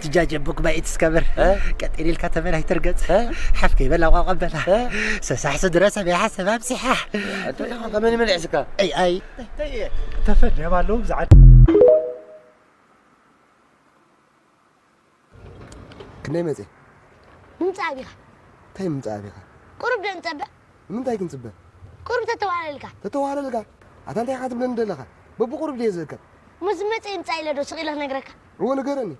Don't judge a book by its cover. ቀጢን ኢልካ ተመን ኣይትርገጽ። ሓፍ ከይበላ ቋቋ በላ። ሰሳሕ ስድረ ሰብ ይሓሰብ ኣብሲሓ። ኣንተ ከመን ይመልዕስካ? ኣይ ኣይ። ተፈድዮም ኣለዉ ብዛዕባ ክንደይ መጽእ? ምምጻእ ኣቢኻ። እንታይ ምምጻእ ኣቢኻ? ቁሩብ ዶ ንጸበ? ንምንታይ ክንጽበ? ቁሩብ ተተዋህለልካ። ተተዋህለልካ? ኣታ እንታይ ኢኻ ትብለኒ ዘለኻ? በብቁሩብ ድየ ዝእከብ? እሞ ዝመጸ ይምጻእ ኢለ ዶ ስቕ ኢለ ክነግረካ? እወ ንገረኒ።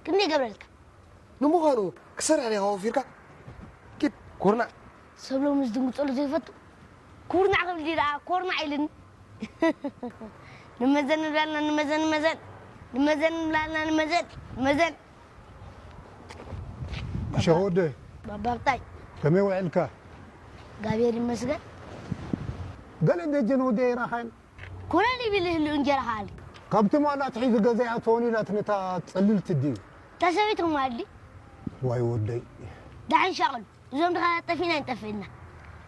ክንደይ ይገብረልካ? ንምዃኑ ክሰርሕ ዲኻ ወፊርካ? ኪድ ኮርናዕ። ሰብ ሎሚ ዝድንግጸሉ ዘይፈቱ ኩርናዕ ክብል ድዩ ደኣ ኮርናዕ ኢልኒ። ንመዘን ንብላልና ንመዘን ንመዘን ንመዘን ንብላልና ንመዘን ንመዘን። ሸኾ ወደይ፣ ባባብታይ ከመይ ውዕልካ? ጋብሔር ይመስገን። ገለ ደጀን ወደይ ይራኻይን። ኮለል ይብል ይህሉ እንጀራ ከኣል። ካብቲ ማላት ሒዙ ገዛ ይኣትወን ኢላት ነታ ጽልልቲ ድዩ? ተሰበይትኩም ኣድሊ? ዋይ ወደይ። ዳሕን ሻቕሉ። እዞም ድኻ ጠፊና ይንጠፍእና።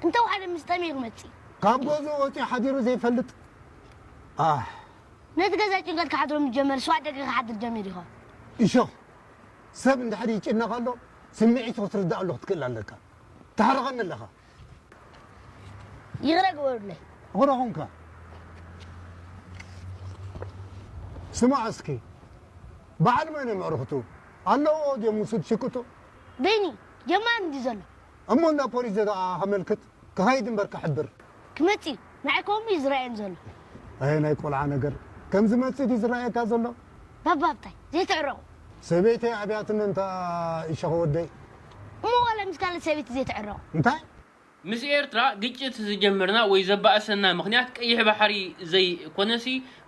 እንተ ወሓደ ምስ ጠምዩ ክመጽእ። ካብ ገዝኡ ወጺኡ ሓዲሩ ዘይፈልጥ። ኣህ ነቲ ገዛ ጭንቀት ክሓድሮ ምስ ጀመር ስዋዕ ደቂ ክሓድር ጀሚሩ ይኸውን። እሾኽ ሰብ እንድሕር ይጭነቕ ኣሎ ስምዒቱ ክትርዳእ ኣሎ ክትክእል ኣለካ። ተሕርቐኒ ኣለኻ። ይቕረ ግበሩለይ። እኽረ ኹንካ። ስማዕ እስኪ በዓል መን እዮም ኣዕሩኽቱ? ኣለዎ ድዮም ውሱድ ሽቅጡ? በይኒ ጀማሪ እንዲ ዘሎ። እሞ እንዳ ፖሊስ ዘተኣ ከመልክት ክኸይድ እምበር ክሕብር። ክመጽእ እዩ። ንዓይ ከምኡ እዩ ዝረኣየኒ ዘሎ። ኣየ ናይ ቆልዓ ነገር ከም ዝመጽእ ድዩ ዝረኣየካ ዘሎ? ባባ ኣብታይ ዘይትዕረቑ። ሰበይተይ ኣብያትኒ እንታ ይሸኸ ወደይ። እሞ ዋላ ምስ ካልእ ሰበይቲ ዘይትዕረቑ። እንታይ? ምስ ኤርትራ ግጭት ዝጀመርና ወይ ዘባእሰና ምኽንያት ቀይሕ ባሕሪ ዘይኮነሲ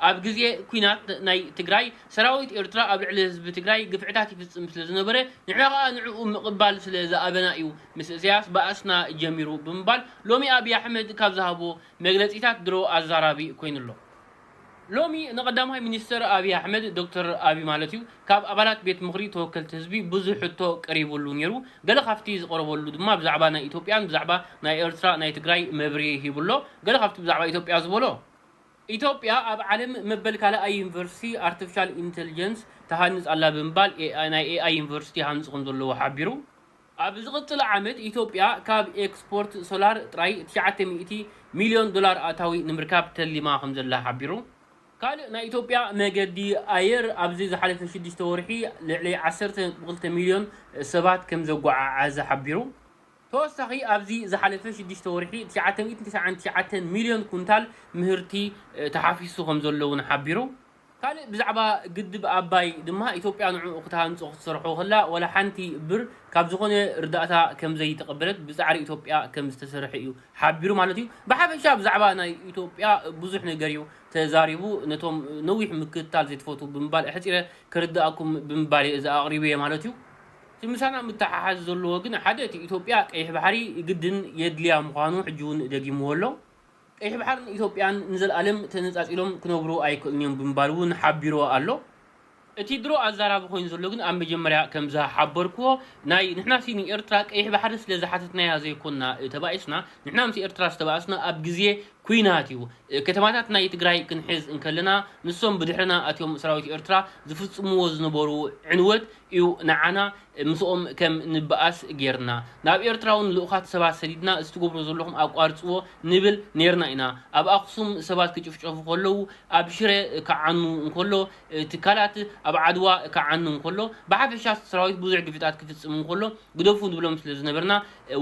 ኣብ ግዜ ኲናት ናይ ትግራይ ሰራዊት ኤርትራ ኣብ ልዕሊ ህዝቢ ትግራይ ግፍዕታት ይፍጽም ስለ ዝነበረ ንሕና ከኣ ንዕኡ ምቕባል ስለ ዝኣበና እዩ ምስ ኢሳያስ ባእስና ጀሚሩ ብምባል ሎሚ ኣብይ ኣሕመድ ካብ ዝሃቦ መግለጺታት ድሮ ኣዛራቢ ኮይኑ ኣሎ። ሎሚ ንቐዳማይ ሚኒስተር ኣብይ ኣሕመድ፣ ዶክተር ኣብይ ማለት እዩ፣ ካብ ኣባላት ቤት ምኽሪ ተወከልቲ ህዝቢ ብዙሕ ሕቶ ቀሪቡሉ ነይሩ። ገለ ካብቲ ዝቐረበሉ ድማ ብዛዕባ ናይ ኢትዮጵያን ብዛዕባ ናይ ኤርትራ ናይ ትግራይ መብርሂ ሂቡ ኣሎ። ገለ ካብቲ ብዛዕባ ኢትዮጵያ ዝበሎ፣ ኢትዮጵያ ኣብ ዓለም መበል ካልኣይ ዩኒቨርሲቲ ኣርቲፊሻል ኢንተሊጀንስ ትሃንጽ ኣላ ብምባል ናይ ኤኣይ ዩኒቨርሲቲ ይሃንጽ ከም ዘለዎ ሓቢሩ። ኣብ ዝቕጽል ዓመት ኢትዮጵያ ካብ ኤክስፖርት ሶላር ጥራይ ትሽዓተ ሚእቲ ሚልዮን ዶላር ኣታዊ ንምርካብ ተሊማ ከምዘላ ሓቢሩ። ካልእ ናይ ኢትዮጵያ መገዲ ኣየር ኣብዚ ዝሓለፈ ሽዱሽተ ወርሒ ልዕሊ ዓሰርተ ነጥቢ ክልተ ሚልዮን ሰባት ከምዘጓዓዓዘ ሓቢሩ። ተወሳኺ ኣብዚ ዝሓለፈ ሽዱሽተ ወርሒ ትሽዓተ ሚእትን ተስዓን ትሽዓተን ሚልዮን ኩንታል ምህርቲ ተሓፊሱ ከምዘሎ እውን ሓቢሩ። ካልእ ብዛዕባ ግድብ ኣባይ ድማ ኢትዮጵያ ንዕኡ ክትሃንጾ ክትሰርሖ ከላ ዋላ ሓንቲ ብር ካብ ዝኾነ ርዳእታ ከምዘይተቐበለት ብጻዕሪ ኢትዮጵያ ከምዝተሰርሐ እዩ ሓቢሩ ማለት እዩ። ብሓፈሻ ብዛዕባ ናይ ኢትዮጵያ ብዙሕ ነገር እዩ ተዛሪቡ። ነቶም ነዊሕ ምክትታል ዘይትፈትዉ ብምባል ኣሕጺረ ክርድኣኩም ብምባል እየ እዚ ኣቕሪበዮ ማለት እዩ። እቲ ምሳና ምትሓሓዝ ዘለዎ ግን ሓደ እቲ ኢትዮጵያ ቀይሕ ባሕሪ ግድን የድልያ ምዃኑ ሕጂ እውን ደጊምዎ ኣሎ። ቀይሕ ባሕርን ኢትዮጵያን ንዘለኣለም ተነጻጺሎም ክነብሩ ኣይክእሉን እዮም ብምባል እውን ሓቢሩ ኣሎ። እቲ ድሮ ኣዛራቢ ኮይኑ ዘሎ ግን ኣብ መጀመርያ ከም ዝሓበርክዎ ናይ ንሕናሲ ንኤርትራ ቀይሕ ባሕሪ ስለ ዝሓተትናያ ዘይኮንና ተባኢስና፣ ንሕና ምስ ኤርትራ ዝተባእስና ኣብ ግዜ ኲናት እዩ። ከተማታት ናይ ትግራይ ክንሕዝ እንከለና ንሶም ብድሕርና ኣትዮም ሰራዊት ኤርትራ ዝፍጽምዎ ዝነበሩ ዕንወት እዩ ንዓና ምስኦም ከም ንበኣስ ጌርና። ናብ ኤርትራ እውን ልኡኻት ሰባት ሰዲድና እዚ ትገብርዎ ዘለኹም ኣቋርጽዎ ንብል ኔርና ኢና። ኣብ ኣኽሱም ሰባት ክጭፍጨፉ ከለዉ፣ ኣብ ሽረ ክዓኑ እንከሎ፣ ትካላት ኣብ ዓድዋ ክዓኑ እንከሎ፣ ብሓፈሻ ሰራዊት ብዙሕ ግፍዕታት ክፍጽም እንከሎ ግደፉ ንብሎም ስለ ዝነበርና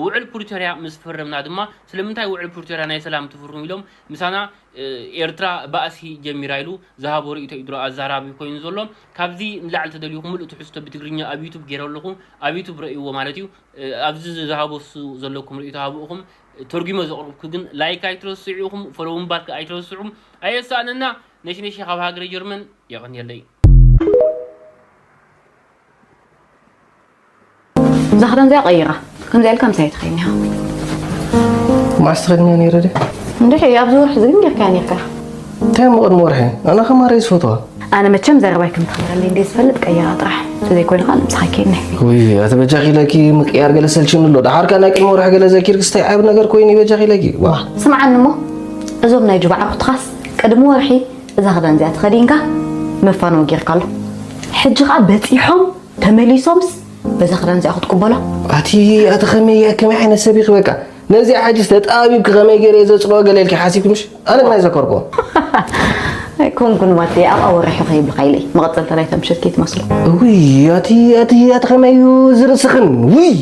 ውዕል ፕሪቶርያ ምስ ፈረምና ድማ ስለምንታይ ውዕል ፕሪቶርያ ናይ ሰላም ትፍርሙ ኢሎም ምሳና ኤርትራ ባእሲ ጀሚራ ኢሉ ዝሃቦ ርእይቶ እዩ ድሮ ኣዛራቢ ኮይኑ ዘሎ። ካብዚ ንላዕሊ ተደልዩኹም ምሉእ ትሕዝቶ ብትግርኛ ኣብ ዩቱብ ገይረ ኣለኹ። ኣብ ዩቱብ ረእይዎ ማለት እዩ። ኣብዚ ዝሃቦ እሱ ዘለኩም ርእይቶ ሃቡ ኢኹም። ተርጉመ ዘቕረብኩ ግን ላይክ ኣይትረስዑ ኢኹም፣ ፎሎው ምባል ከኣ ኣይትረስዑ። ኣየሳእነና ነሽነሽ ካብ ሃገረ ጀርመን የቐንየለይ። እዛ ክዳን እዚኣ ቀይራ። ከምዚኣ ኢልካ ምሳይ ትኸይድ እኒኻ። መዓስ ትኸድንያ ነይረ ድያ? እንድሕሪ ኣብዚ ወርሒ እዚ ግን ጌርካያ ነይርካ። እንታይ እሞ ቅድሚ ወርሒ? ኣነ ከማረይ ዝፈትዋ። ኣነ መቸም ዘረባይ ከም ትኽብረለይ እንደ ዝፈልጥ ቀይራ ጥራሕ። ተዘይኮይኑ ከዓ ንምሳኻ ይከይድኒ። ውይ ኣቲ በጃኺ ኢለኪ ምቅያር ገለ ሰልችኒ ኣሎ። ደሓር ከኣ ናይ ቅድሚ ወርሒ ገለ ዘኪርኪ እንታይ ዓቢ ነገር ኮይኑ እዩ በጃኺ ኢለኪ። ዋ። ስምዓኒ እሞ እዞም ናይ ጁባ ዓርኩትኻስ ቅድሚ ወርሒ እዛ ክዳን እዚኣ ተኸዲንካ መፋነዊ ጌርካ ኣሎ። ሕጂ ከዓ በፂሖም ተመሊሶምስ በዛ ክዳን እዚኣ ክትቅበሎ? ኣቲ ኣቲ ከመይ እያ ከመይ ዓይነት ሰብ ኢኺ በቃ ነዚኣ ሕጂስ ተጣቢብኪ ከመይ ገይረ እየ ዘጽልኦ ገለ ኢልኪ ሓሲብኪ ምሽ ኣነ ግን ኣይዘከርኩ። ኣይኮንኩን ማቴ ኣብኣ ወርሒ ከይብልካ ኢለይ መቐጸልታ ናይታ ምሸት ከይትመስሎ። ውይ ኣቲ ኣቲ ኣቲ ከመይ እዩ ዝርእስኽን ውይ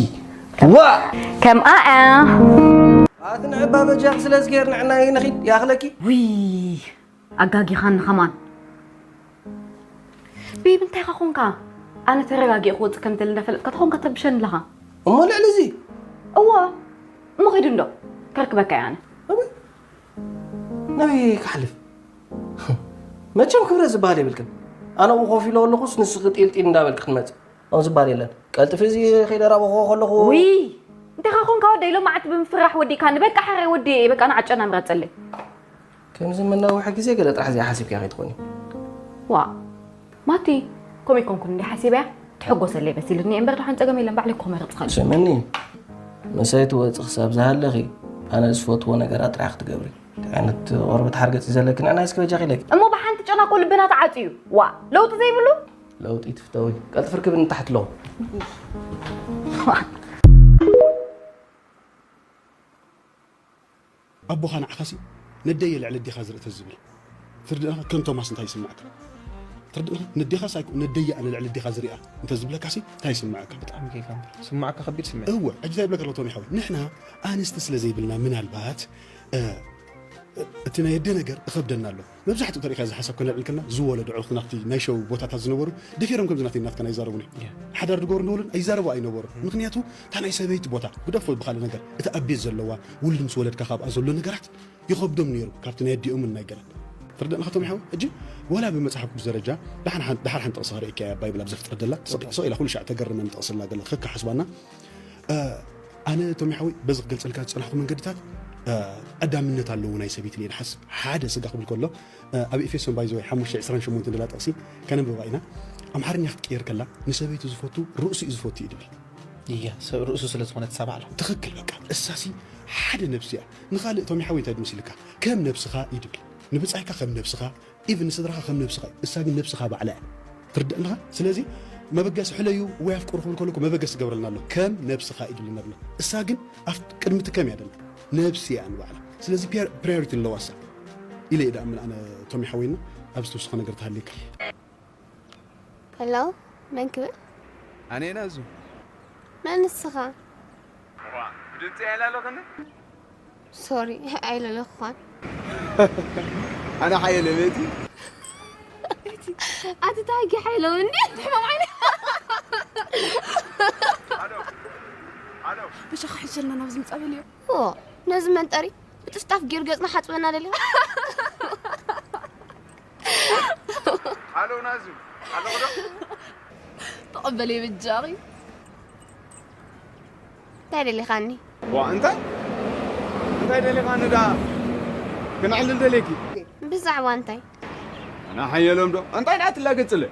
ዋ ከምኣ እያ። ኣቲ ንዕባ በጃኺ ስለዚ ጌር ንዕና ይንኺድ ያኽለኪ። ውይ ኣጋጊኻኒ ኸማን። ቤብ እንታይ ኻ ኾንካ? ኣነ ተረጋጊኤ ክወጽእ ከም ዝደሊ እንዳፈለጥካ ተኾንካ ትረብሸኒ ኣለኻ። እሞ ልዕሊ እዚ? እወ እሞ ኺድ እንዶ ከርክበካ እየ ኣነ። ናበይ ክሓልፍ? መቸም ክብረት ዝበሃል የብልክን። ኣነ ኣብኡ ኮፍ ኢለ ከለኹስ ንስኺ ጢልጢል እንዳበልኪ ክትመጽእ። ከምኡ ዝበሃል የለን። ቀልጥፊ እዚ ከይደራበኹዎ ከለኹ። ውይ! እንታይ ኻ ኾንካ ወደይ? ሎማዓንቲ ብምፍርራሕ ወዲእካኒ። በቃ ሕራይ ወዲኤ እየ። በቃ ንዓጨና ምረጸለይ። ከምዚ መናውሒ ግዜ ገለ ጥራሕ እዚኣ ሓሲብክያ ከይትኾኒ። ዋእ! ማቲ፣ ከምኡ ኣይኮንኩን እንድየ ሓሲበያ። ትሕጎሰለይ መሲሉኒ እየ እምበር ደሓን ጸገም የለን። ባዕለይ እኮ ክመርጽ እኽእል እየ። ስምዕኒ፣ ምሳይ ትወጺ ክሳብ ዝሃለኺ ኣነ ዝፈትዎ ነገራት ጥራሕ ክትገብሪ። ዓይነት ቆርበት ሓርገጽ እዩ ዘለኪ። ንዕናይ እስኪ በጃኺ ኢለኪ። እሞ ብሓንቲ ጨና እኮ ልብና ተዓጽዩ። ዋ፣ ለውጢ ዘይብሉ? ለውጢ ትፍተዊ። ቀልጥፍ ርክብኒ ንታሕቲ ኣለኹ። ኣቦኻ ንዓኻሲ ነደየ ልዕሊ ኣዴኻ ዝርኢ ተዝብል፣ ትርድእኻ? ከም ቶማስ እንታይ ይስምዓካ? ትርድእኻ? ነዴኻስ ኣይኮ-፣ ነደየ ኣነ ልዕሊ ኣዴኻ ዝሪኣ እንተ ዝብለካሲ እንታይ ይስምዓካ? ብጣዕሚ ጌጋ እምበር። ስምዓካ ከቢድ ስምዒት። እወ፣ ሕጂ እንታይ ይብለካ ኣለኹ ቶሚ ሓወይ? ንሕና ኣንስቲ ስለ ዘይብልና ምናልባት፣ እ፣ እቲ ናይ ኣደ ነገር እኸብደና ኣሎ። መብዛሕትኡ ተሪእካ እዚ ሓሳብ ከነልዕል ከለና ዝወለዱ ኣዕሩኽትና፣ እቲ ናይ ሸው ቦታታት ዝነበሩ ደፊሮም ከምዚ ናተይ ናትካ ኣይዛረቡን እዮም። ያ። ሓዳር ድገብሩ እንደበሉን ኣይዛረቡ ኣይነበሩ። ምክንያቱ እታ ናይ ሰበይቲ ቦታ ግደፎ ብኻልእ ነገር፣ እቲ ኣብ ቤት ዘለዋ ውሉድ ምስ ወለድካ ካብኣ ዘሎ ነገራት ይኸብዶም ነይሩ፣ ካብቲ ናይ ኣዲኦምን ናይ ገለን። ትርድእና ቶም ይሓው? ሕጂ ወላ ብመጽሓፍ ቅዱስ ደረጃ ደሓን ሓን-፣ ደሓር ሓንቲ ጥቕሲ ክርእየኪ እያ፣ ባይብል ኣብ ዘፍጥረት ደላ፣ ስቕ፣ ስቕ ኢላ ኩሉ ሻዕ ተገርመን ጥቕሲ ኣላ ገለ ክከሓስባና። እ፣ ኣነ ቶም ይሓወይ በዚ ክገልጸልካ ዝጸናሕኩ መንገድታት፣ እ፣ ቀዳምነት ኣለዎ ናይ ሰበይቲ ኢለ ይሓስብ። ሓደ ስጋ ክብል ከሎ፣ እ፣ ኣብ ኤፌሶን ባይዘወይ ሓሙሽተ ዕስራን ሸሞንተን ደላ ጥቕሲ ከነንብባ ኢና። ኣምሓርኛ ክትቀየር ከላ ንሰበይቱ ዝፈቱ ርእሱ እዩ ዝፈቱ እዩ ድብል። እያ፣ ሰብ ርእሱ ስለ ዝኾነ እሳ ባዕላ። ትኽክል፣ በቃ እሳሲ ሓደ ነብሲ እያ። ንኻልእ ቶም ይሓወይ እንታይ ድምስ ኢልካ? ከም ነብስኻ እዩ ድብል። ንብጻይካ ከም ነብስኻ፣ ኢቭን ንስድራኻ ከም ነብስኻ እዩ። እሳ ግን ነብስኻ ባዕላ እያ። ትርድእንኻ? ስለዚ መበገሲ ሕለዩ ወይ ኣፍቅሩ ክብል ከሎ እኮ መበገሲ ይገብረልና ኣሎ። ከም ነብስኻ እዩ ድብለና ኣሎ። እሳ ግን ኣብ ቅድሚ እቲ ከም እያ ደላ። ነብሲ እያ ንባዕላ። ስለዚ ፕሪዮ-፣ ፕሪዮሪቲ ኣለዋ እሳ ኢለ እየ ደኣምን ኣነ ቶም ይሓወይና። ኣብዚ ትውስኾ ነገር ተሃልየካ። ሄሎ፣ መን ክብል? ኣነ ኢና እዙ። መን ንስኻ? እዋ፣ ብድምፂ ኣይላለኽን? ሶሪ፣ ኣይለለኽኳን። ኣነ ሓየለ ቤቲ። ኣቲ ታጊ ሓይለውኒ፣ ሕማም ዓይኒ። ኣሎ፣ ኣሎ። በሻ ክሕሸልና ናብዚ ምጻእ በልዮ። ኦ፣ ነዚ መንጠሪ ብጥፍጣፍ ገይሩ ገጽና ሓጽበና ደሊኻ? ኣሎ ናዙ፣ ኣለኹ ዶ? ተቐበለይ በጃኺ። እንታይ ደሊኻኒ? ዋ፣ እንታይ? እንታይ ደሊኻኒ ደኣ? ክነዕልል ደልየኪ። ብዛዕባ እንታይ? ኣና ሓየሎም ዶ? እንታይ ደኣ ትላገጽለ?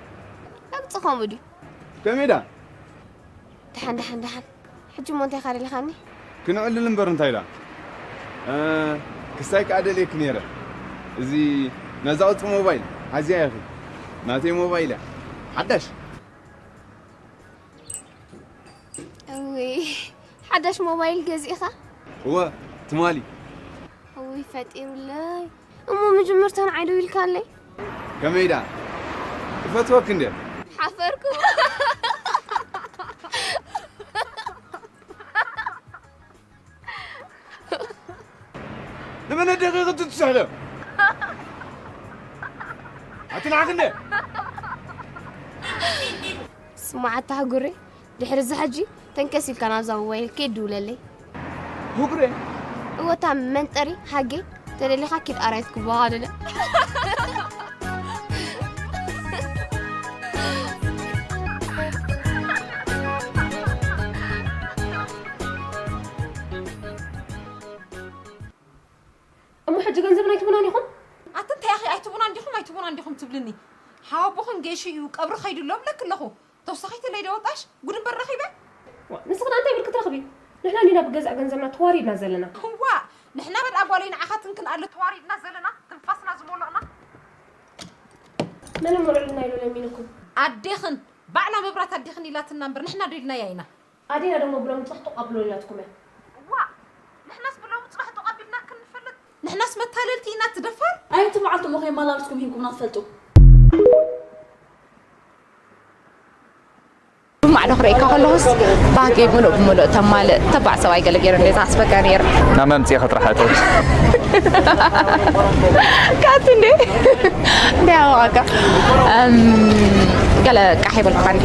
ከምጽ ከምኡ ድዩ? ከመይ ደኣ? ደሓን፣ ደሓን፣ ደሓን። ሕጂ እሞ እንታይ ኢኻ ደሊኻኒ? ክንዕልል እምበር እንታይ ኢላ? እ፣ ክስታይ ከኣ ደልየኪ ነይረ። እዚ ነዛ ቁጽሪ ሞባይል ሓዝያ ኢኺ። ናተይ ሞባይል እያ። ሓዳሽ። እውይ፣ ሓዳሽ ሞባይል ገዚእኻ? እወ፣ ትማሊ። እውይ፣ ፈጢሩለይ። እሞ መጀመርታ ንዓይ ደው ኢልካለይ? ከመይ ደኣ? እፈትወኪ እንድየ። ሓፈርኩ። ንመን ኣደኺ ክትትስሕለ? ኣቲ ንዓኺ እንድየ። ስማዕ ኣታ ህጉሬ፣ ድሕሪ እዚ ሕጂ ተንከስ ኢልካ ናብዛ ሞባይል ከይትድውለለይ። ህጉሬ? እወ፣ እታ መንጠሪ ሃጌ፣ ተደሊኻ ኪድ ኣራይት ክበሃልለ። እሞ ሕጂ ገንዘብና ኣይትቡናን ኢኹም? ኣቲ እንታይ ኢኺ ኣይትቡናን ዲኹም ኣይትቡናን ዲኹም ትብልኒ? ሓወቦኽን ጌሹ እዩ ቀብሪ ከይዱ ኣሎ እብለኪ ኣለኹ። ተወሳኺትለይ ዶ ወጣሽ? ጉድ እምበር ረኺበ። ዋ፣ ንስኺ እንታይ ኢልኪ ትረኽቢ? ንሕና ዲና ብገዛእ ገንዘብና ተዋሪድና ዘለና? ዋ፣ ንሕና በል ኣጓለይ ንዓኻ ትንክን ኣሎ ተዋሪድና ዘለና፣ ትንፋስና ዝመለቕና። መን እሞ ልዕልና ኢሉ ለሚንኩም? ኣዴኽን፣ ባዕላ መብራት ኣዴኽን ኢላትና እምበር ንሕና ዶ ኢልናያ ኢና? ኣዴና ደሞ ብሎም ጽባሕ ተቐብሎ ኢላትኩም እያ። ዋ፣ ንሕናስ ብሎም ጽባሕ ተቐቢልና ክንፈልጥ፣ ንሕናስ መታለልቲ ኢና ትደፋር። ኣየንቲ መዓልቲ እሞ ከየመላልስኩም ሂንኩምና ትፈልጡ? ብማዕዶ ክርእየካ ከለኹስ ባህገይ ምሉእ ብምሉእ ተማልእ ተባዕ ሰብኣይ ገለ ገይሩ እንዴ ዝሓስበካ ነይሩ። ናብ መምጽኢ ከጥራሕ እተው። ካት እንዴ? እንዴ ኣዋቃ። እም፣ ገለ ቃሕ ይበልኩኻ እንዴ?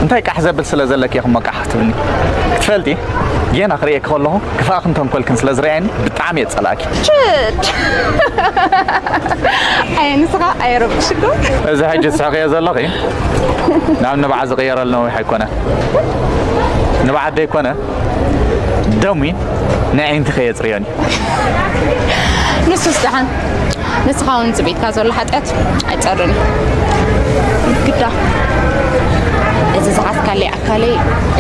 እንታይ ቃሕ ዘብል ስለ ዘለኪ ኢኹም ቃሕ ትብልኒ? ክትፈልጢ፣ ጌና ክርእየኪ ከለኹ ክፋእክን ተንኮልክን ስለ ዝረኣየኒ ብጣዕሚ እየ ዝጸልኣኪ። ሽድ! ኣየ ንስኻ ኣየረብሽዶ? እዚ ሕጂ ትስሕቕዮ ዘለኺ ናብ ንብዓት ዝቕየረሉ ነዊሕ ኣይኮነን። ንብዓት ደይኮነ ደሙ ነዒንቲ ከየጽርዮን እዩ። ንሱስ ደሓን፣ ንስኻ እውን ጽብኢትካ ዘሎ ሓጢኣት ኣይጸርን እዩ። ግዳ። ዝኸድካለይ ኣካለይ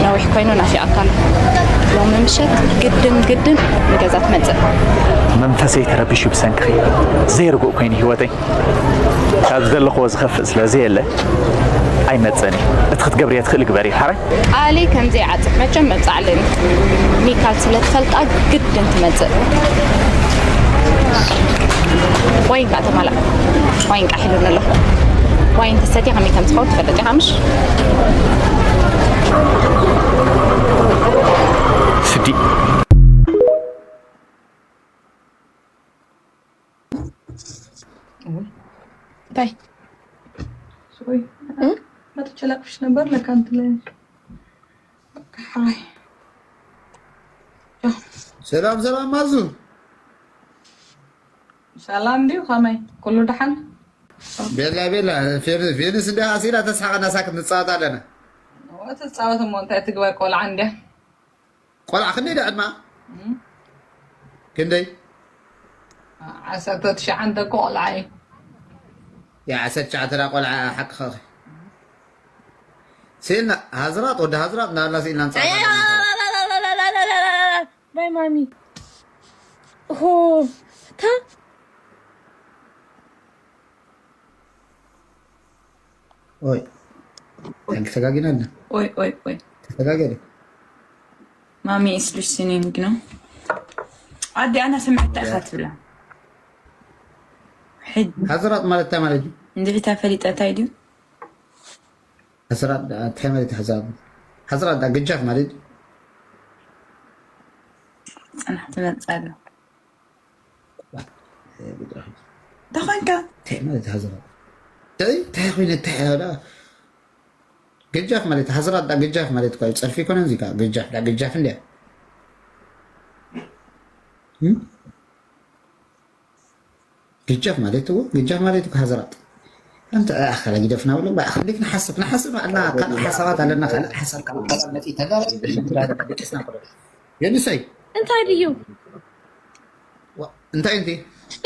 ነዊሕ ኮይኑ ናፊቐካ ኣሎ። ሎሚ ምሸት ግድን ግድን ንገዛ ትመጽእ። መንፈሰይ ተረቢሹ ብሰንክኺ። ዘይርጉእ ኮይኑ ህይወተይ። ካብ ዝደለኽዎ ዝኸፍእ ስለ ዘየለ ኣይመጽእን እየ። እቲ ክትገብርዮ ትኽእሊ ግበሪ። ሓራይ? ቃለይ ከም ዘይዓጽፍ መቸም መብጽዓ ኣለኒ። ሚካል ስለ ትፈልጣ ግድን ትመጽእ። ዋይን ከኣ ተማላእ። ዋይን ከኣ ሒሉኒ ኣሎ። ዋይን ተሰትያ ከመይ ከም ዝኸውን ትፈልጥ ኢኻ ምሽ? ስዲ። እንታይ? ሶሪ፣ መጥቼ ላቅፍሽ ነበር ለካ እንትን ላይ። ሓይ። ሰላም ሰላም ማዙ። ሰላም ድዩ? ከመይ? ኩሉ ደሓን? ቤላ ቤላ፣ ፌር- ፌርንስ እንዲያ ኣሲላ ተስሓቐና ሳክት ንጻወት ኣለና። ትጻወት እሞ እንታይ ትግበር ቆልዓ እንዲያ። ቆልዓ ክንደይ ዳ ዕድማ? ክንደይ? ዓሰርተ ትሽዓተ እኮ ቆልዓ እዩ። ያ ዓሰርተ ትሽዓተ ዳ ቆልዓ ሓቅኻ። ስኢልና ሃዝራጥ ወዲ ሃዝራጥ እናበልና ስኢልና ንጻወት ኣለና። ባይ ማሚ ሆ ታ ኦይ ሓንቲ ተጋጊና ኣላ። ኦይ ኦይ ኦይ ተጋገለ ማሚ is listening ነው። ኣዲ ኣና ስምዕታ ኢኻ ትብላ። ሕጂ ሃዝራጥ ማለት እንታይ ማለት እዩ? እንድዒታ ፈሊጠ እንታይ ድዩ? ሃዝራጥ እንታይ ማለት እዩ? ሃዝራጥ ሃዝራጥ ዳ ግጃፍ ማለት እዩ? ጽናሕ ትመጽእ ኣላ። እንታይ ኮንካ? እንታይ ማለት እዩ ሃዝራጥ? እንታይ እንታይ ኮይኑ እንታይ ያዳ ግጃፍ ማለት ሃዝራጥ ዳ ግጃፍ ማለት እኮ እዩ። ጸርፊ ኮነ እዚ ጋ ግጃፍ ዳ ግጃፍ እንዲያ እም? ግጃፍ ማለት እኮ ግጃፍ ማለት እኮ ሃዝራጥ። ኣንተ ኣኸላ ግደፍና ብሎ ባእኸ እንዴት ንሓስብ ንሓስብ ኣላ ካልእ ሓሳባት ኣለና ካልእ ሓሳብ ካልእ ሓሳብ መጽኢ ተጋረ ደቂስና ብሎ የንሰይ እንታይ ድዩ? እንታይ እንቲ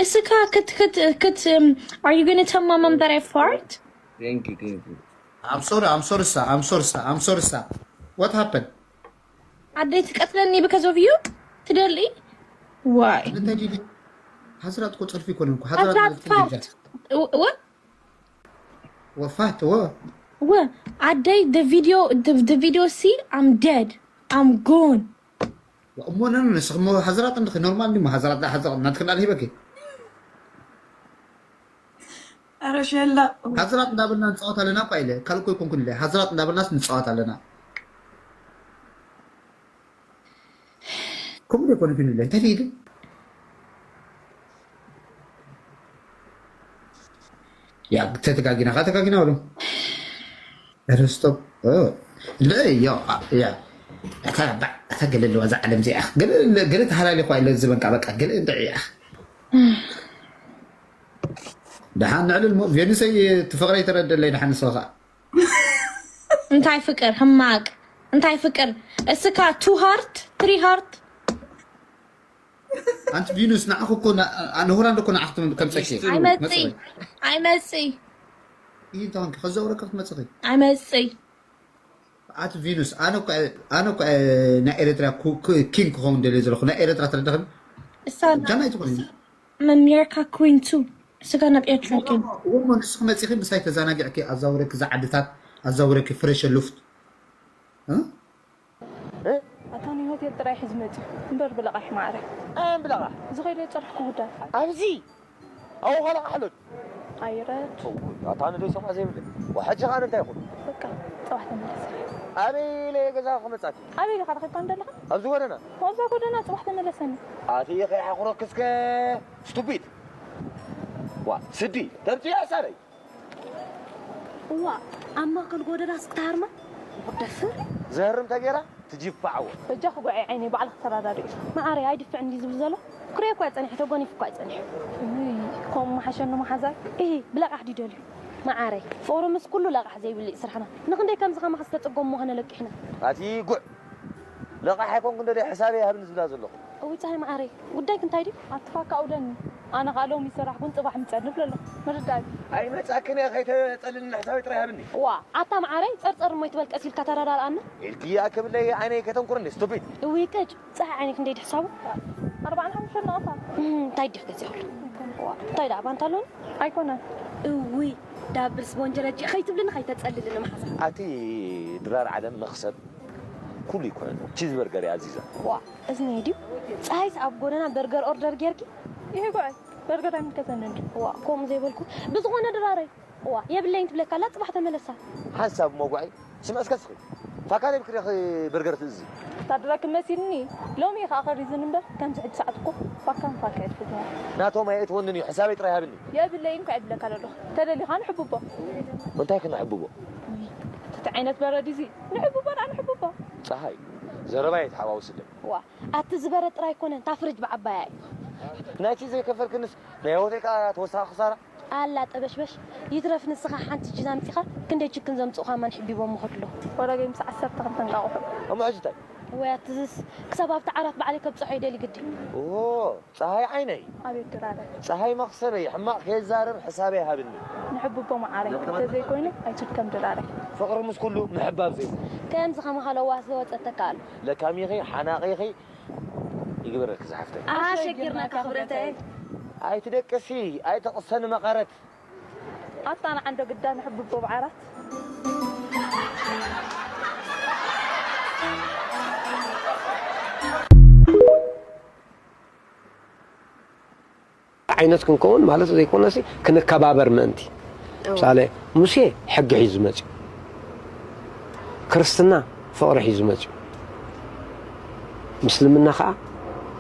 እስካ ክት ክት ክት um, are you gonna tell my mom that I fart? I'm sorry, I'm sorry, sir. I'm sorry, sir. I'm sorry, sir. What happened? ኣደይ ትቀትለኒ because of you? ትደሊ? Why? እንታይ ዲዲ? ሃዝራጥ እኮ ጸርፊ ይኮነ እኮ I'd rather ሃዝራጥ fart. Wh- What? ወፋት ወ What? ኣደይ the video the, the video see I'm dead. I'm gone. እሞ ነን ንስኽ እሞ ሃዝራጥ እንድኺ ኖርማል እንዲሞ ሃዝራጥ ዳ ሃዝራጥ እናትክና ልሂበኪ ኣረ ሸላ ሃዝራጥ እንዳበልና ንፃወት ኣለና እኳ ኢለ ካልእ እኮ ይኮንኩን ኢለ ሃዝራጥ እንዳበልናስ ንፃወት ኣለና ከምኡ ዶ ይኮንኩን ኢለ እንታይ ኢሉ ያ ተተጋጊና ካ ተጋጊና በሉ ኧረ ስቶፕ እ፣ ለ- ያ ያ እታ ባ- እታ ገለ ኣለዋ እዛ ዓለም እዚኣ ገለ ገለ ተሃላሊ ኳ ኢለ ዝበንካ በቃ ገለ እንድዒ እያ ደሓን ንዕልል ሞ ቬኑሰይ ትፍቕረይ ተረደለይ ደሓን ንስኻ እንታይ ፍቅር ሕማቅ እንታይ ፍቅር እስካ two heart three heart ኣንቲ ቪኑስ ንዓኹ እኮ ንሆላንድ እኮ ንዓኹ ከምፀኪ ኣይመፅእ ኣይመፅእ ይንታንኪ ከዘውረከ ክትመፅኺ ኣይመፅእ ኣቲ ቪኑስ ኣነ እኮ ኣነ እኮ ናይ ኤርትራ ኪንግ ክኸውን ደልየ ዘለኹ ናይ ኤርትራ ተረዳኽኒ እሳና ጃናይ ትኾኒ መሜርካ ኩን ቱ ስጋ ናብ ኤርትራ ኪን ወሞ ንስኺ መፂኺ ምሳይ ተዘናጊዕኪ ኣዛውረኪ እዛ ዓድታት ኣዛውረኪ ፍሬሸ ሉፍት ኣታ ንሆቴል ጥራይ ሕዚ መፂኡ እምበር ብለቓሕ ማዕረ ኣን ብለቓ ዝኸይደ ፀርሕኩ ጉዳይ ኣብዚ ኣብኡ ከለቓ ሕሉል ኣይረድ ኣታ ንደይ ሰምዓ ዘይብለ ወሓጂ ኻን እንታይ ይኹን በቃ ፅባሕ ተመለሰ ኣበይ ኢለ ገዛ ክመፃት ኣበይ ኢኻ ረኺብካ እንደለኻ ኣብዚ ጎደና ኣብዛ ጎደና ፅባሕ ተመለሰኒ ኣትየ ከይሓኽረክስከ ስቱፒድ ዋ ስዲ ተምፅያ ሳበይ እዋ ኣብ ማእከል ጎደና ስክታርማ ደፍር ዘህርም ተጌራ ትጅፋዕዎ በጃ ክጉዐይ ዓይነይ ባዕልኺ ተረዳድኡ መዓረይ ኣይድፍዕ እንዲ ዝብል ዘሎ ክሪኦ እኳ ጸኒሑ ተጎኒፉ እኳ ጸኒሑ ውይ ከምኡ መሓሸኒ መሓዛይ እሂ ብለቓሕ ድዩ ደልዩ መዓረይ ፍቕሪ ምስ ኩሉ ለቓሕ ዘይብሉ እዩ ስራሕና ንኽንደይ ከምዚ ከማኺ ዝተጸገሙ ከነለቂሕና ኣቲ ጉዕ ለቓሕ ኣይኮንኩ እንደ ሕሳበይ ሃብኒ ዝብላ ዘለኹ እውይ፣ ጸሃይ መዓረይ፣ ጉዳይኪ እንታይ ድዩ? ኣትፋካ ኣውደኒ። ኣነ ኸኣ ሎሚ ይሰራሕኩን ጽባሕ ምጸኒ ብለሎ። ምርዳእ። ኣይመጻክን እየ፣ ከይተጸልልኒ ሕሳበይ ጥራይ ሃብኒ። ዋ፣ ኣታ መዓረይ፣ ጸርጸር እሞ ይትበል ቀስ ኢልካ ተረዳድኣና። ኢልክያ ክብለይ ዓይነይ ከተንኩርኒ፣ ስቱፒድ። እውይ፣ ቅጭ፣ ጸሃይ ዓይኒ ክንደይ ድዩ ሕሳቡ? ኣርባዓን ሓሙሽተን ነቐፋ። እም፣ እንታይ ድዩ ገዚኣሉ? ዋ፣ እንታይ ደኣ ባንታ ኣሎኒ? ኣይኮነን። እውይ፣ ዳብል ስፖንጅ ረጂ፣ ከይትብልኒ ከይተጸልልኒ መሓዛ። ኣቲ ድራር ዓለም መኽሰብ ኩሉ ይኮነን። ቺዝ በርገር እየ ኣዚዘ። ዋ፣ እዝኒ ድዩ? ጸሃይስ ኣብ ጎደና በርገር ኦርደር ጌርኪ? ይሄ ጓይ፣ በርገር ኣይምልከተንን ድዩ? ዋ፣ ከምኡ ዘይበልኩ። ብዝኾነ ድራረይ። ዋ፣ የብለይን ትብለካ ኣላ፣ ጽባሕ ተመለሳ። ሓንሳብ እሞ ጓይ፣ ስምዒ እስከ ስኺ። ፋካ ደይ ብክደኺ በርገር ትእዝዚ። ታድራክ መሲልኒ። ሎሚ ከኣ ከሪዝን እምበር፣ ከምዚ ሕጂ ሰዓት እኮ ፋካን ፋካ እየ ትሕዝና። ናቶም ኣየእትወንን እዩ፣ ሕሳበይ ጥራይ ሃብኒ። የብለይን እኳ ይብለካ ኣለኹ። ተደሊኻ ንሕብቦ። እንታይ ክነሕብቦ? እቲ ዓይነት በረድ እዚ ንሕብቦ ደኣ ንሕብቦ። ጸሃይ፣ ዘረባ ኣይትሓዋውስለይ። ዋ፣ ኣቲ ዝበረድ ጥራይ ኣይኮነን፣ እታ ፍርጅ ብዓባያ እዩ። ናይቲ ዘይከፈልክንስ ናይ ሆቴል ከኣ ተወሳኺ ክሳራ? ኣላ ጠበሽበሽ፣ ይትረፍ ንስኻ ሓንቲ ቺዝ ኣምጺኻ፣ ክንደይ ችክን ዘምጽኡኻ ማን ሕቢቦም ምኸዱ ኣለኹ። ወረገይ ምስ ዓሰርተ ክልተ እንቃቑሑ። እሞ ሕጂ እንታይ? ወይ ኣትዝስ፣ ክሳብ ኣብቲ ዓራት ባዕለይ ከብጽሖ ይደሊ ግዲ። ኦ፣ ጸሃይ ዓይነይ። ኣቤት ድራረ። ጸሃይ መኽሰበይ፣ ሕማቕ ከይዛረብ ሕሳበይ ሃብኒ። ንሕብቦ መዓረይ፣ እንተዘይኮይኑ ኣይትድከም ድራረ። ፍቕሪ ምስ ኩሉ ምሕባብ ዘይብሉ። ከምዚ ከማኻ ለዋህ ዝወጸ ተካኣሉ። ለካሚኺ፣ ሓናቒኺ፣ ይግበረልኪ ዝሓፍተይ። ኣሸጊርናካ ክብረተይ። ኣይትደቅሲ፣ ኣይተቕሰኒ መቐረት። ኣታ ንዓንዶ ግዳ ንሕብቦ ብዓራት። ዓይነት ክንከውን ማለት ዘይኮነሲ ክንከባበር ምእንቲ። እዎ። ምሳሌ ሙሴ ሕጊ ሒዙ መጽዩ። ክርስትና ፍቕሪ ሒዙ መጽዩ። ምስልምና ኸዓ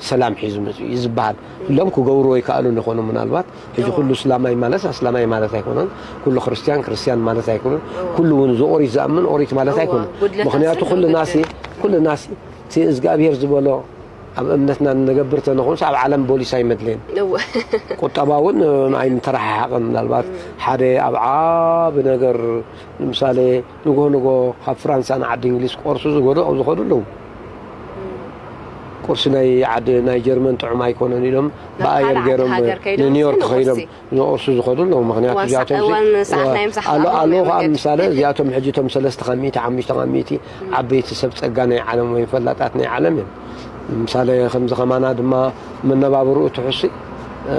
ሰላም ሒዙ መጽዩ እዩ ዝበሃል። ኩሎም ክገብርዎ ይከኣሉ ይኾኑ ምናልባት። ሕጂ እዎ። ኩሉ እስላማይ ማለት ኣስላማይ ማለት ኣይኮነን። ኩሉ ክርስትያን ክርስትያን ማለት ኣይኮነን። እዎ። ኩሉ እውን እዚ ኦሪት ዝኣምን ኦሪት ማለት እዎ። ኣይኮነን። ጉድለታት ምኽንያቱ ሰብ ኩልናሲ፣ ጉድለት። ኩልናሲ እቲ እግዚኣብሔር ዝበሎ ኣብ እምነትና እንገብር ተንኾንስ ኣብ ዓለም ቦሊስ ኣይመድለየን። እወ። ቁጠባ እውን ኣይምተረሓሓቐን። ምናልባት እም። ሓደ ኣብ ዓቢ ነገር ንምሳሌ ንጎ ንጎ ካብ ፍራንሳ ንዓዲ እንግሊዝ ቁርሲ ዝገድኡ ዝኸዱ ኣለዉ። እም። ቁርሲ ናይ ዓዲ ናይ ጀርመን ጥዑም ኣይኮነን ኢሎም ናብ ብኣየር ካልእ ዓዲ ገይሮም ሃገር ከይዶም ንኒውዮርክ ንቁርሲ። ከይዶም ንቁርሲ ዝኸዱ ኣለዉ። ምኽንያቱ ዋን እዚኣቶም ሲ-፣ እዋን ሰዓት ዋ-፣ ናይ ምሳሕ ኣሎ፣ ኣለዉ ኣለዉ ኸዓ መንገዲ። ምሳሌ እዚኣቶም ሕጂ እቶም ሰለስተ ካብ ሚእቲ፣ ሓሙሽተ ካብ ሚእቲ እም። ዓበይቲ ሰብ ጸጋ ናይ ዓለም ወይ ፈላጣት ናይ ዓለም እዮም። ምሳሌ ከምዚ ከማና ድማ መነባብርኡ ትሑሲ፣ እ፣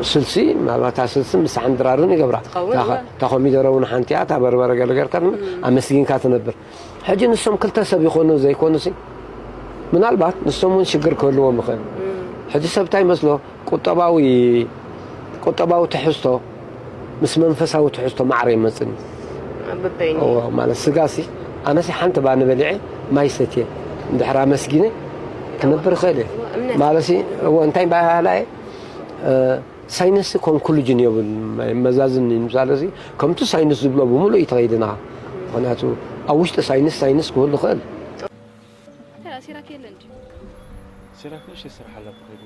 ስልሲ፣ ምናልባት እታ ስልሲ ምሳሕን ድራርን ይገብራ። ትኸውን እታ ኸ-፣ እዋ። እታ ኮሚደረ እውን ሓንቲ እያ፣ እታ በርበረ ገለ ጌርካ ድማ እም። ኣመስጊንካ ትነብር። ሕጂ ንሶም ክልተ ሰብ ይኾኑ ዘይኮኑሲ፣ ምናልባት ንሶም እውን ሽግር ክህልዎም ይኽእል። እም። ሕጂ ሰብ እንታይ ይመስሎ? ቁጠባዊ፣ ቁጠባዊ ትሕዝቶ ምስ መንፈሳዊ ትሕዝቶ ማዕረ ይመጽእኒ። በበይኑ። እዎ፣ ማለት ስጋሲ፣ ኣነሲ ሓንቲ ባኒ በሊዐ ማይ ሰትየ፣ እንድሕር ኣመስጊነ ክነብር እኽእል እየ። እምነት። ማለትሲ፣ እዎ፣ እንታይ ባህላ እየ፣ እ፣ ሳይንስ ኮንክሉጅን የብሉን፣ መዛዝን እዩ። ምሳለሲ፣ ከምቲ ሳይንስ ዝብሎ ብምሉእ እዩ ተኸይድና። ምኽንያቱ፣ ኣብ ውሽጢ ሳይንስ፣ ሳይንስ ክህሉ ይኽእል። እንታይ ደኣ፣ ሲራክ የለን ድዩ? ሲራክ ንእሽተይ ስራሕ ኣለቶ ከይዱ።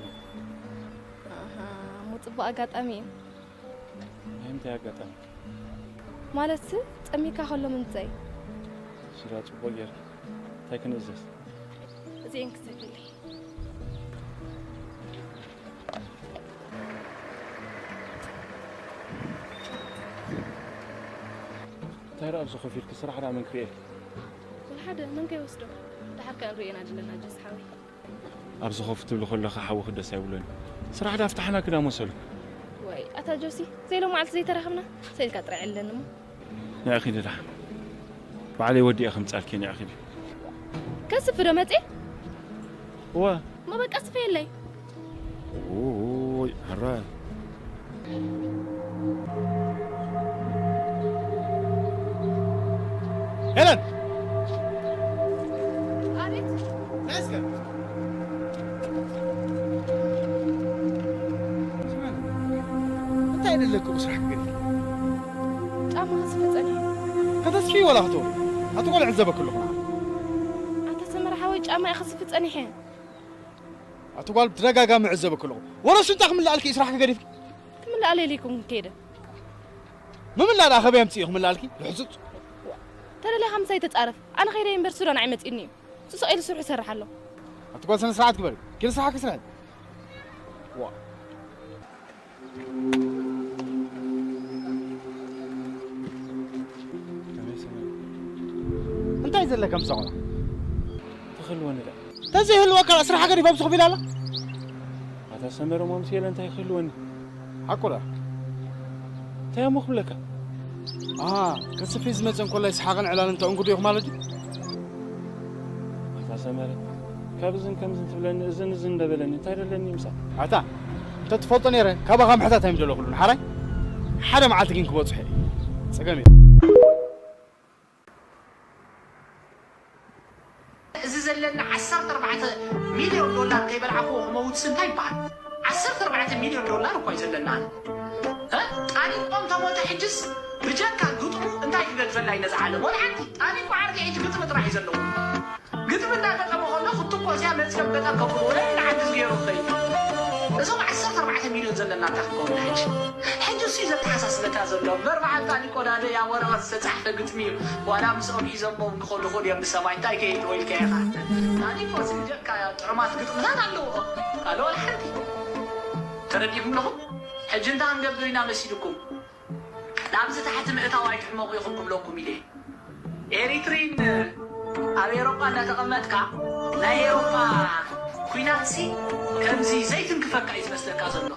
ኣሃ፣ እሞ ጽቡቕ ኣጋጣሚ እዩ። ናይ ምንታይ ኣጋጣሚ? ማለትሲ፣ ጸሚእካ ከሎ ምምጸይ። ስራ ጽቡቕ ጌርካ። እንታይ ክንእዘዝ? እዚኤን ክሰድለይ። እንታይ ደኣ ኣብዚ ኮፍ ኢልኪ? ስራሕ ደኣ መን ክርእየኪ? ወላ ሓደ፣ መን ከይወስዶ? ደሓር ከኣ ንርእየና ዘለና ጀስ ሓወይ። ኣብዚ ኮፍ ትብሊ ከለኺ ሓውኺ ደስ ኣይብሎን። ስራሕ ዳ ፍታሕና ክዳ መሰሉ። ዋይ፣ ኣታ ጆሲ፣ ዘይሎም መዓልቲ ዘይተራኸብና፣ ሰኢልካ ጥራይ ዕለኒ እሞ። ንዒ ኪዲ ደሓን። ባዕለይ ወዲኤ ከምጻልኪ፣ ንዒ ኪዲ። ከስፍ ዶ መጽየ? እወ። እሞ በቃ ስፈየለይ። ኡይ፣ ሕራይ። ሄለን! ኣቤት። ነይ እስከ። እንታይ ደለኪ ብስራሕ ክገድፊ? ጫማ ክስፊ ጸኒሐ። ከተስፍይ ዋላ ክትወሪ? ኣቲ ጓል ዕዘበኪ ኣለኹ ንዓ። ኣታ ሰመረ ሓወይ፣ ጫማ እየ ክስፊ ጸኒሐ። ኣቲ ጓል ብተደጋጋሚ ዕዘበኪ ኣለኹ። ወረሱ እንታይ ክምልኣልኪ እዩ ስራሕ ክገዲፍኪ? ክምልኣለይ ኢለ ኣይኮንኩን ከይደ። ምምላእ ደኣ ከበይ ኣምፅእ እዩ ክምልኣልኪ? ልሕሱፅ። ተደሊኻ ምሳይ ተፃረፍ። ኣነ ከይደ እምበር ሱዳን ኣይመፅእኒ እዩ። እሱ ስቕ ኢሉ ስርሑ ይሰርሕ ኣሎ። ኣቲ ጓል ስነ ስርዓት ግበሪ። ግን ስራሕካ ስራሕ። ዋ። እንታይ ዘለካ ምሳቑና? ተኽልወኒ ዳ። ተዘይህልወካ ስራሕካ ዲፋ ብስኹ ቢላ ኣላ? ኣታ ሰመረ ማምስ የለ እንታይ ክህልወኒ? ሓቁ ዳ? እንታይ እሞ ክብለካ? ኣሃ፣ ከስፍይ ዝመጸ እንኮላይ ሰሓቕን ዕላልን ተእንግዱ ኢኹ ማለት ድዩ? ኣታ ሰመረ፣ ካብ እዝን ከምዝን ትብለኒ፣ እዝን እዝን እንደበለኒ፣ እንታይ ደለኒ ምሳቕ? ኣታ፣ እንተ ትፈልጦ ነይረ፣ ካባኻ ምሕታት ኣይምደለኹሉን፣ ሓራይ? ሓደ መዓልቲ ግን ክበጽሖ እየ። ጸገም የለን። እዚ ዘለና ዓሰርተ ኣርባዕተ ሚልዮን ዶላር ከይበልዓኹዎ ክመውትስ እንታይ ይበሃል? ዓሰርተ ኣርባዕተ ሚልዮን ዶላር እኳ እዩ ዘለና። እ? ጣኒቆም ተሞተ ሕጅስ ብጀካ ግጥሙ እንታይ ክገድፈላ እዩ ነዚ ዓለም? ወላ ሓንቲ። ጣኒቆ ዓርከይ ሕጂ ግጥሚ ጥራሕ እዩ ዘለዎ። ግጥሚ እንዳገጠመ ከሎ ክትኮስ እያ መፅዮም ገጠም ከብሉ ወላ ሓንቲ ገይሩ ከይዱ። እዞም ዓሰርተ ኣርባዕተ ሚልዮን ዘለና እንታይ ክኸውን ሕጂ? ሕጂ እሱ እዩ ዘተሓሳስበካ ዘሎ። እምበር በዓል ጣኒቆ ዳደ ያ ወረቐት ዝተፃሕፈ ግጥሚ እዩ። ዋላ ምስኦም ሒዞሞ እንክኸዱ ኹድ እዮም ብሰማይ እንታይ ከይድ ወይልካ ኢኻ። ጣኒቆ ዝልደካ ጥዑማት ግጥምታት ኣለዎ። ካልኦ ሓንቲ ተረዲኹም ኣለኹም? ሕጂ እንታይ ክንገብር ኢና መሲልኩም? ናብዚ ታሕቲ ምእታው ኣይትሕመቑ ኢኹም ክብለኩም ኢለ። ኤሪትሪን ኣብ ኤሮጳ እንዳተቐመጥካ ናይ ኤሮጳ ኩናትሲ ከምዚ ዘይትንክፈካ እዩ ዝመስለካ ዘሎ።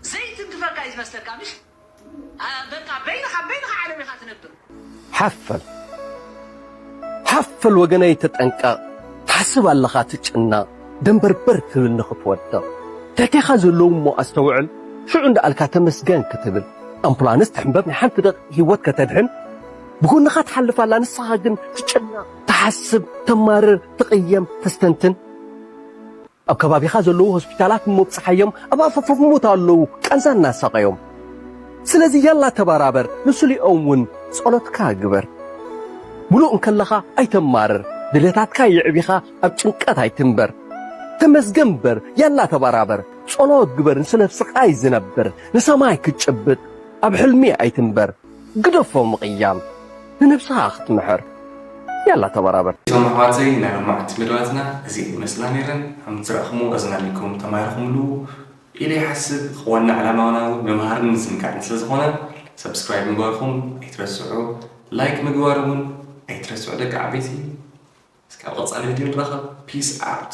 ዘይትንክፈካ እዩ ዝመስለካ ምሽ? በቃ በይንኻ በይንኻ ዓለም ኢኻ ትነብር። ሓፈል ሓፈል ወገነይ ተጠንቀቕ። ትሓስብ ኣለኻ ትጭነቕ። ደንበርበር ትብል ንኽትወድቕ። ትሕቴኻ ዘለዉ እሞ ኣስተውዕል። ሽዑ እንዳኣልካ ተመስገን ክትብል። ኣምቡላንስ ትሕንበብ ናይ ሓንቲ ደቂቕ ህይወት ከተድሕን ብጎንኻ ትሓልፍ ኣላ። ንስኻ ግን ትጭነቕ፣ ትሓስብ፣ ተማርር፣ ትቕየም፣ ተስተንትን። ኣብ ከባቢኻ ዘለዉ ሆስፒታላት እሞ ብጽሓዮም ኣብ ኣፋፍ ሞት ኣለዉ ቃንዛ እናሳቐዮም። ስለዚ ያላ ተባራበር፣ ንስሊኦም እውን ጸሎትካ ግበር። ምሉእ እንከለኻ ኣይተማርር፣ ድሌታትካ የዕቢኻ ኣብ ጭንቀት ኣይትንበር። ተመስገን እምበር ያላ ተባራበር፣ ጸሎት ግበር ንስለ ስቓይ ዝነብር ንሰማይ ክትጭብጥ ኣብ ሕልሚ ኣይትንበር። ግደፎ ምቕያም ንነብስኻ ክትምሕር ያላ ተበራበር። እዞም ኣሕዋተይ ናይ ሎማዓንቲ መደባትና እዚኤን ይመስላ ነይረን። ከም ዝረእኹምዎ ኣዝናኒኩም ተማሂርኹምሉ ኢለ ይሓስብ። ዋና ዕላማና እውን ምምሃርን ምዝንጋዕን ስለዝኾነ subscribe ምግባርኩም ኣይትረስዑ። Like ምግባር እውን ኣይትረስዑ ደቂ ዓበይቲ። እስካብ ቀጻሊ ቪድዮ ንራኸብ። Peace out።